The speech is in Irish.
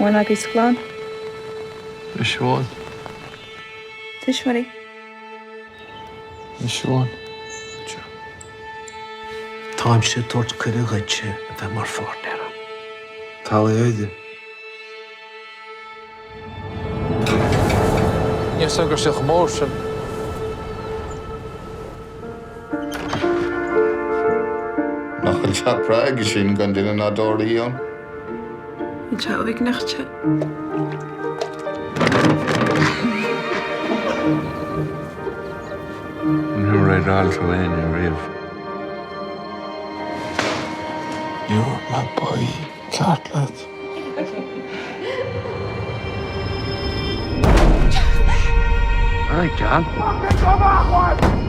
Mórán agaibh sa chlann? Mise amháin. Tuismitheoirí? Mise amháin. Táimse ag tabhairt cuireadh dhuitse a bheith mar pháirtnéir a'm. Tallaí éide. Níl 'fhios a'm go raibh sé chomh mór sin. Nach bhfuil teach breá aige sin gan duine ná deoraí ann? Níl sé uaigneach te. Ní raibh altra éinne riamh. You're my boy, ceart leat. All right, John.